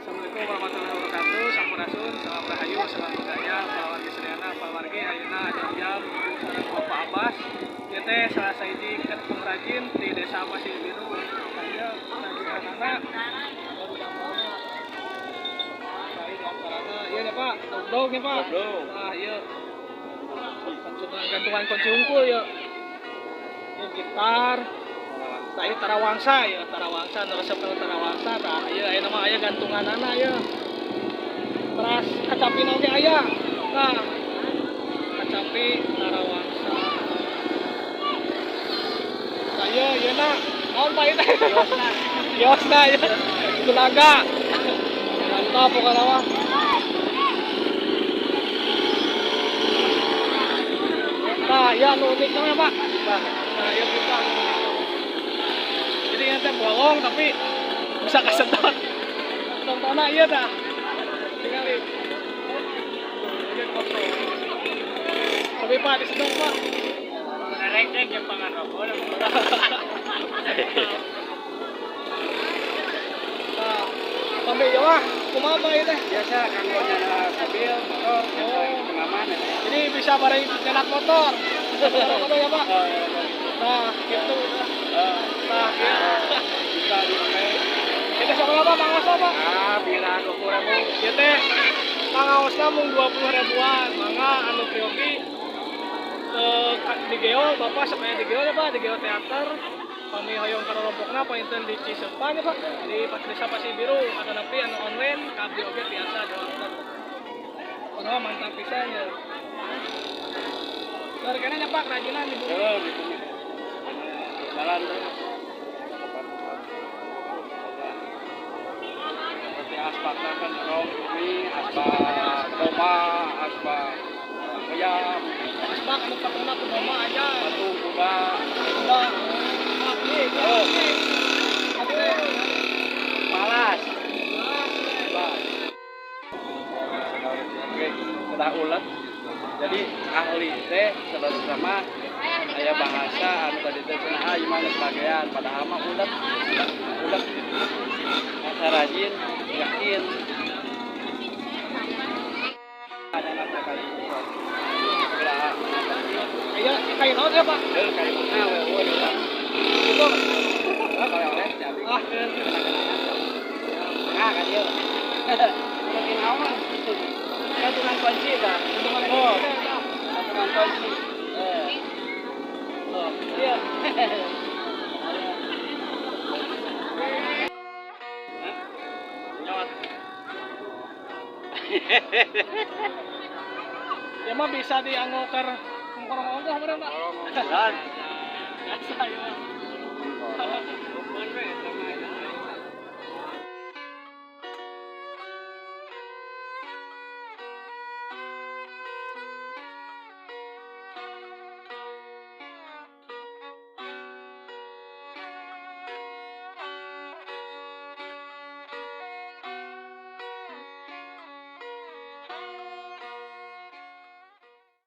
Assalamualaikum warahmatullahi wabarakatuh. Sampurasun, salam rahayu, salam budaya, pawargi sedayana, pawargi ayeuna jam sareng Bapak Abbas. Ieu teh salah sahiji pengrajin di Desa Pasir Biru. Aya kerajinan baru damelna. Sahi di antarana ieu nya Pak, dog nya Pak. Nah, ieu gantungan kunci unggul ya. Ieu gitar. Tah ieu tarawangsa ya, tarawangsa nu resep kana tarawangsa tah ieu aya nama aya gantunganana ieu. Teras kacapina oge aya. Nah, kacapi tarawangsa. Tah ieu ieu na naon Pak ieu teh? Kiosna. Kiosna ieu. Tulaga. Mantap pokokna mah. Nah, ieu anu unik namanya Pak. Nah, ieu pipa. Jadi nanti bolong tapi bisa kesedot. Contohnya iya dah. Tinggal ini kosong. Tapi Pak disedot Pak. Narek deh jempangan rokok. Nah, sampai ya wah, kumaha Pak ieu teh? Biasa kanggo nyana mobil, motor, oh, pengaman. Ya. Jadi bisa bareng nyenak motor. Motor ya Pak. Oh, iya, Nah, gitu. Nah, iya. Bisa dipakai. Kita sama apa Mang Pak? Ah, bila 20.000. Ieu teh pangaosna mung 20 ribuan. Mangga anu priyogi di Geo, Bapak sampai di Geo ya Pak, di Geo Teater. Pami hoyong karolompokna panginten di Ciseupan ya Pak, di Desa Pasir Biru atau nepi anu online ka abdi oge biasa doakeun. Pokona mantap pisan ya. Harganya nya Pak kerajinan di bumi. Oh, di bumi. Jalan terus. Seperti asbak kan rong bumi, asbak domba, asbak ayam, Asbak anu patungna ku domba aja. patung kuda. Kuda. Ah, ieu. Atuh. Malas. Malas. Oke, kedah ulet. Jadi ahli teh saudara sama aya bahasa anu tadi teh cenah ah ieu mah geus bagean padahal mah ulet ulet asa rajin yakin ada nata kayu geura Aya kayu naon ya Pak? heuh kayu mahal we eueuh urang Itu. ah oleh-oleh jadi Ah, nah kan ieu mungkin naon gantungan kunci tah gantungan Oh. kunci tah. Gantungan kunci oh iya. Hah? Nyot. Ya mah bisa dianggo keur ngorong ongkoh meureun Pak. Dan Biasa ya mah.